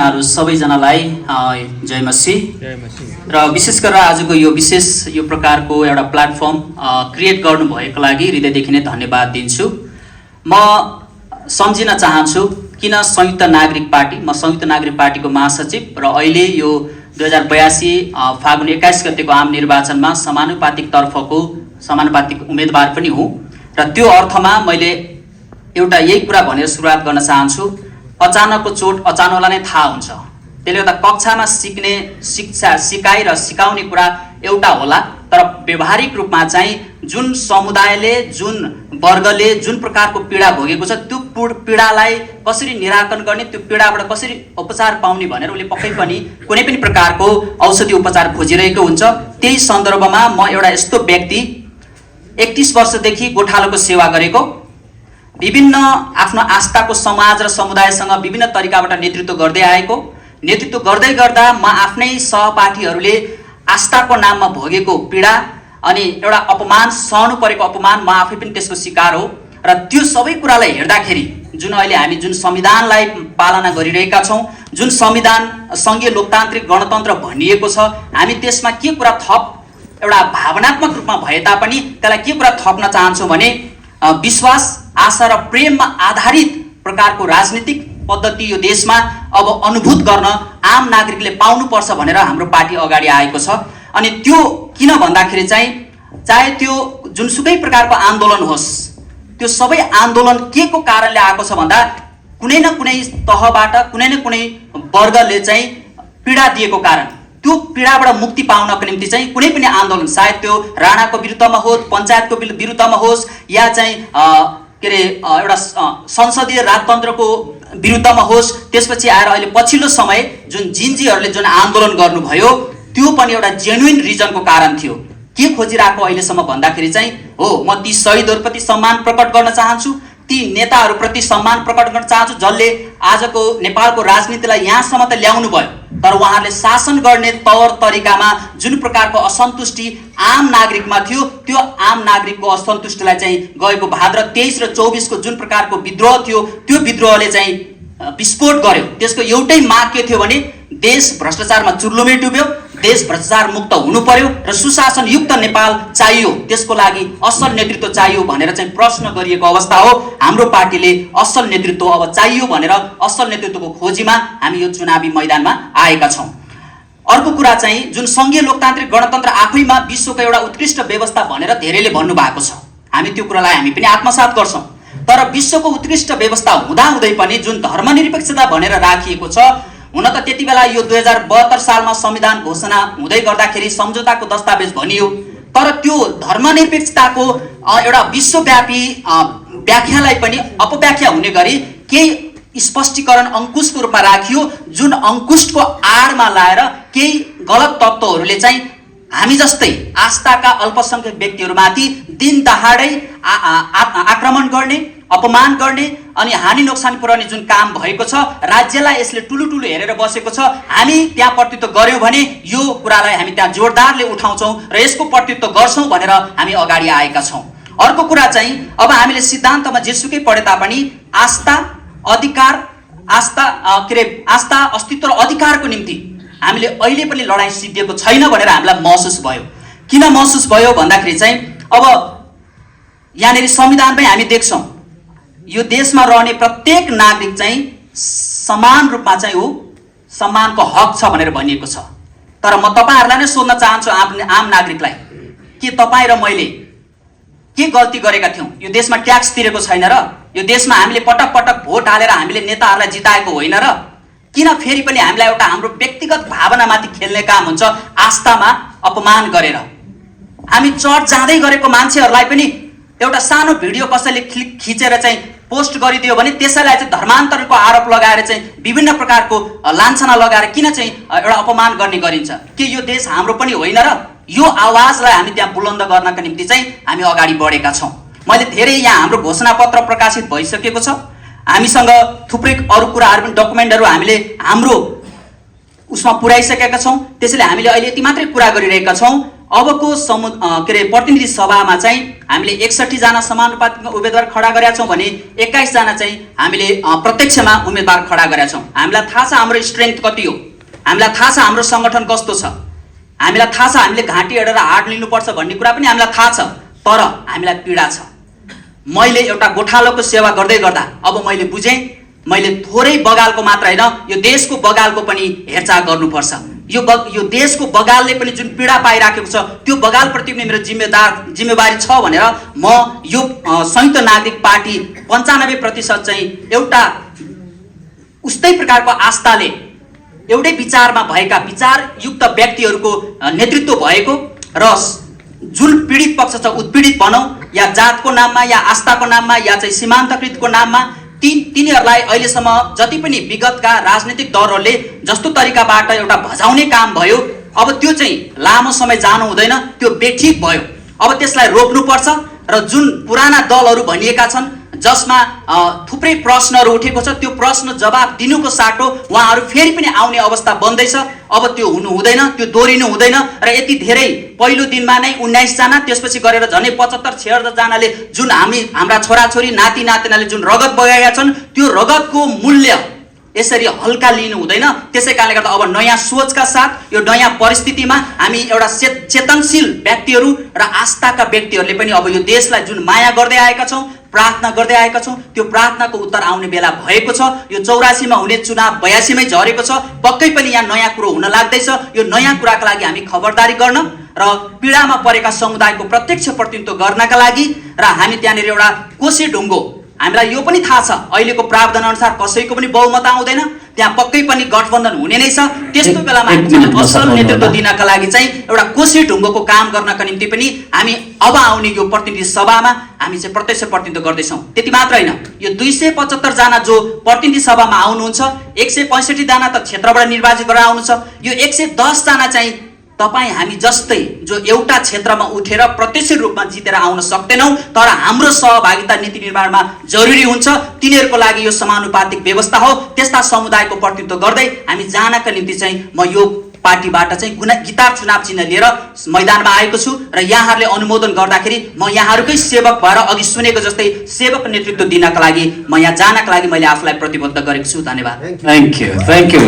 यहाँहरू सबैजनालाई जय मसीह। र विशेष गरेर आजको यो विशेष यो प्रकारको एउटा प्लेटफर्म क्रिएट गर्नुभएको लागि हृदयदेखि नै धन्यवाद दिन्छु। म सम्झिन चाहन्छु किन संयुक्त नागरिक पार्टी, म संयुक्त नागरिक पार्टीको महासचिव र अहिले यो 2082 फागुन 21 गतेको आम निर्वाचनमा समानुपातिक उम्मेदवार पनि हुँ र त्यो अर्थमा मैले एउटा यही कुरा भनेर सुरुवात गर्न चाहन्छु। अचानकको चोट अचानकलाई नै थाहा हुन्छ। त्यसले गर्दा कक्षामा सिक्ने शिक्षा सिकाइ र सिकाउने कुरा एउटा होला, तर व्यवहारिक रूपमा चाहिँ जुन समुदायले जुन वर्गले जुन प्रकारको पीडा भोगेको छ त्यो पीडालाई कसरी निराकरण गर्ने, त्यो पीडाबाट कसरी उपचार पाउने भनेर उसले पक्कै पनि कुनै पनि प्रकारको औषधि उपचार खोजिरहेको हुन्छ। त्यही सन्दर्भमा म एउटा यस्तो व्यक्ति 31 वर्षदेखि गोठालोको सेवा गरेको, विभिन्न आफ्नो आस्थाको समाज र समुदायसँग विभिन्न तरिकाबाट नेतृत्व गर्दै आएको, नेतृत्व गर्दै गर्दा म आफ्नै सहपाठीहरूले आस्थाको नाममा भोगेको पीडा अनि एउटा अपमान, सहनु परेको अपमान म आफै पनि त्यसको शिकार हो। र त्यो सबै कुरालाई हेर्दाखेरि जुन अहिले हामी जुन संविधानलाई पालना गरिरहेका छौँ, जुन संविधान सङ्घीय लोकतान्त्रिक गणतन्त्र भनिएको छ, हामी त्यसमा के कुरा थप एउटा भावनात्मक रूपमा भए तापनि त्यसलाई के कुरा थप्न चाहन्छौँ भने विश्वास, आशा र प्रेममा आधारित प्रकारको राजनीतिक पद्धति यो देशमा अब अनुभूत गर्न आम नागरिकले पाउनुपर्छ भनेर हाम्रो पार्टी अगाडि आएको छ। अनि त्यो किन भन्दाखेरि चाहिँ चाहे त्यो जुनसुकै प्रकारको आन्दोलन होस्, त्यो सबै आन्दोलन के को कारणले आएको छ भन्दा कुनै न कुनै तहबाट कुनै न कुनै वर्गले चाहिँ पीडा दिएको कारण, त्यो पीडाबाट मुक्ति पाउनको निम्ति चाहिँ कुनै पनि आन्दोलन, सायद त्यो राणाको विरुद्धमा होस्, पञ्चायतको विरुद्धमा होस्, या चाहिँ एउटा संसदीय राजतन्त्रको विरुद्धमा होस्, त्यसपछि आएर अहिले पछिल्लो समय जुन जिन्जीहरूले जुन आन्दोलन गर्नुभयो त्यो पनि एउटा जेन्युइन रिजनको कारण थियो। के खोजिरहेको अहिलेसम्म भन्दाखेरि चाहिँ हो, म ती शहीदहरूप्रति सम्मान प्रकट गर्न चाहन्छु, ती नेताहरूप्रति सम्मान प्रकट गर्न चाहन्छु जसले आजको नेपालको राजनीतिलाई यहाँसम्म त ल्याउनु भयो, तर उहाँहरूले शासन गर्ने तौर तरिकामा जुन प्रकारको असन्तुष्टि आम नागरिकमा थियो, त्यो आम नागरिकको असन्तुष्टिलाई चाहिँ गएको भाद्र 23 र 24 को जुन प्रकारको विद्रोह थियो, त्यो विद्रोहले चाहिँ विस्फोट गर्यो। त्यसको एउटै माग के थियो भने देश भ्रष्टाचारमा चुर्लुमै डुब्यो, देश भ्रष्टाचार मुक्त हुनु पर्यो र सुशासन युक्त नेपाल चाहियो, त्यसको लागि असल नेतृत्व चाहियो भनेर चाहिँ प्रश्न गरिएको अवस्था हो। हाम्रो पार्टीले असल नेतृत्व अब चाहियो भनेर असल नेतृत्वको खोजीमा हामी यो चुनावी मैदानमा आएका छौँ। अर्को कुरा चाहिँ जुन सङ्घीय लोकतान्त्रिक गणतन्त्र आफैमा विश्वको एउटा उत्कृष्ट व्यवस्था भनेर धेरैले भन्नुभएको छ, हामी त्यो कुरालाई हामी पनि आत्मसात गर्छौँ। तर विश्वको उत्कृष्ट व्यवस्था हुँदाहुँदै पनि जुन धर्मनिरपेक्षता भनेर राखिएको छ, हुन त त्यति बेला यो 2072 सालमा संविधान घोषणा हुँदै गर्दाखेरि सम्झौताको दस्तावेज भनियो, तर त्यो धर्मनिरपेक्षताको एउटा विश्वव्यापी व्याख्यालाई पनि अपव्याख्या हुने गरी केही स्पष्टीकरण अङ्कुशको रूपमा राखियो, जुन अङ्कुशको आडमा लाएर केही गलत तत्त्वहरूले चाहिँ हामी जस्तै आस्थाका अल्पसङ्ख्यक व्यक्तिहरूमाथि दिन दहाडै आक्रमण गर्ने, अपमान गर्ने अनि हानि नोक्सान पुर्याउने जुन काम भएको छ, राज्यलाई यसले ठुलो हेरेर बसेको छ। हामी त्यहाँ प्रतित्व गर्यौँ भने यो कुरालाई हामी त्यहाँ जोरदारले उठाउँछौँ र यसको प्रतित्व गर्छौँ भनेर हामी अगाडि आएका छौँ। अर्को कुरा चाहिँ अब हामीले सिद्धान्तमा जेसुकै पढे तापनि आस्था, अधिकार, आस्था, अस्तित्व र अधिकारको निम्ति हामीले अहिले पनि लडाइँ सिद्धिएको छैन भनेर हामीलाई महसुस भयो। किन महसुस भयो भन्दाखेरि चाहिँ अब यहाँनिर संविधानमै हामी देख्छौँ यो देशमा रहने प्रत्येक नागरिक चाहिँ समान रूपमा चाहिँ ऊ सम्मानको हक छ भनेर भनिएको छ। तर म तपाईँहरूलाई नै सोध्न चाहन्छु, आम नागरिकलाई, के तपाईँ र मैले के गल्ती गरेका थियौँ? यो देशमा ट्याक्स तिरेको छैन र? यो देशमा हामीले पटक पटक भोट हालेर हामीले नेताहरूलाई जिताएको होइन र? किन फेरि पनि हामीलाई एउटा हाम्रो व्यक्तिगत भावनामाथि खेल्ने काम हुन्छ, आस्थामा अपमान गरेर? हामी चर्च जाँदै गरेको मान्छेहरूलाई पनि एउटा सानो भिडियो कसैले खिचेर चाहिँ पोस्ट गरिदियो भने त्यसैलाई चाहिँ धर्मान्तरणको आरोप लगाएर चाहिँ विभिन्न प्रकारको लान्छना लगाएर किन चाहिँ एउटा अपमान गर्ने गरिन्छ? के यो देश हाम्रो पनि होइन र? यो आवाजलाई हामी त्यहाँ बुलन्द गर्नका निम्ति चाहिँ हामी अगाडि बढेका छौँ। मैले धेरै यहाँ हाम्रो घोषणापत्र प्रकाशित भइसकेको छ, हामीसँग थुप्रै अरू कुराहरू पनि डकुमेन्टहरू हामीले हाम्रो उसमा पुर्याइसकेका छौँ। त्यसैले हामीले अहिले यति मात्रै कुरा गरिरहेका छौँ। अबको प्रतिनिधि सभामा चाहिँ हामीले 61 जना समानुपातिक उम्मेदवार खडा गरेका छौँ भने 21 जना चाहिँ हामीले प्रत्यक्षमा उम्मेदवार खडा गरेका छौँ। हामीलाई थाहा छ हाम्रो स्ट्रेङ्थ कति हो, हामीलाई थाहा छ हाम्रो सङ्गठन कस्तो छ, हामीलाई थाहा छ हामीले घाँटी अडेर हाड लिनुपर्छ भन्ने कुरा पनि हामीलाई थाहा छ। तर हामीलाई पीडा छ। मैले एउटा गोठालोको सेवा गर्दै गर्दा अब मैले बुझेँ मैले थोरै बगालको मात्र होइन यो देशको बगालको पनि हेरचाह गर्नुपर्छ। यो देशको बगालले पनि जुन पीडा पाइराखेको छ त्यो बगालप्रति पनि मेरो जिम्मेवारी छ भनेर म यो संयुक्त नागरिक पार्टी 95% चाहिँ एउटा उस्तै प्रकारको आस्थाले एउटै विचारमा भएका विचारयुक्त व्यक्तिहरूको नेतृत्व भएको र जुन पीडित पक्ष छ उत्पीडित भनौँ या जातको नाममा या आस्थाको नाममा या चाहिँ सीमान्तकृतको नाममा तिनीहरूलाई अहिलेसम्म जति पनि विगतका राजनीतिक दलहरूले जस्तो तरिकाबाट एउटा भजाउने काम भयो अब त्यो चाहिँ लामो समय जानु हुँदैन, त्यो बेठिक भयो। अब त्यसलाई रोक्नुपर्छ र जुन पुराना दलहरू भनिएका छन् जसमा थुप्रै प्रश्नहरू उठेको छ त्यो प्रश्न जवाब दिनुको साटो उहाँहरू फेरि पनि आउने अवस्था बन्दैछ। अब त्यो हुनु हुँदैन, त्यो दोहोरिनु हुँदैन र यति धेरै पहिलो दिनमा नै 19 जना त्यसपछि गरेर झनै 75-76 जनाले जुन हाम्रा छोराछोरी नाति नातिनाले जुन रगत बगाएका छन् त्यो रगतको मूल्य यसरी हल्का लिनु हुँदैन। त्यसै कारणले गर्दा अब नयाँ सोचका साथ यो नयाँ परिस्थितिमा हामी एउटा चेतनशील व्यक्तिहरू र आस्थाका व्यक्तिहरूले पनि अब यो देशलाई जुन माया गर्दै आएका छौँ, प्रार्थना गर्दै आएका छौँ, त्यो प्रार्थनाको उत्तर आउने बेला भएको छ। यो 84 मा हुने चुनाव 82 मै झरेको छ। पक्कै पनि यहाँ नयाँ कुरो हुन लाग्दैछ। यो नयाँ कुराका लागि हामी खबरदारी गर्न र पीडामा परेका समुदायको प्रत्यक्ष प्रतिनिधित्व गर्नका लागि र हामी त्यहाँनिर एउटा कोसे ढुङ्गो हामीलाई यो पनि थाहा छ अहिलेको प्रावधान अनुसार कसैको पनि बहुमत आउँदैन, त्यहाँ पक्कै पनि गठबन्धन हुने नै छ। त्यस्तो बेलामा असल नेतृत्व दिनका लागि चाहिँ एउटा कोसे ढुङ्गोको काम गर्नका निम्ति पनि हामी अब आउने यो प्रतिनिधि सभामा हामी चाहिँ प्रत्यक्ष प्रतिनिधित्व गर्दैछौँ। त्यति मात्र होइन, यो 275 जना जो प्रतिनिधि सभामा आउनुहुन्छ 165 जना त क्षेत्रबाट निर्वाचित गरेर आउनुहुन्छ। यो 110 जना चाहिँ तपाईँ हामी जस्तै जो एउटा क्षेत्रमा उठेर प्रत्यक्ष रूपमा जितेर आउन सक्दैनौँ, तर हाम्रो सहभागिता नीति निर्माणमा जरुरी हुन्छ। तिनीहरूको लागि यो समानुपातिक व्यवस्था हो। त्यस्ता समुदायको प्रतिनिधित्व गर्दै हामी जानका निम्ति चाहिँ म यो पार्टीबाट चाहिँ गिटार चुनाव चिन्ह लिएर मैदानमा आएको छु र यहाँहरूले अनुमोदन गर्दाखेरि म यहाँहरूकै सेवक भएर अघि सुनेको जस्तै सेवक नेतृत्व दिनका लागि म यहाँ जानका लागि मैले आफूलाई प्रतिबद्ध गरेको छु। धन्यवाद। Thank you.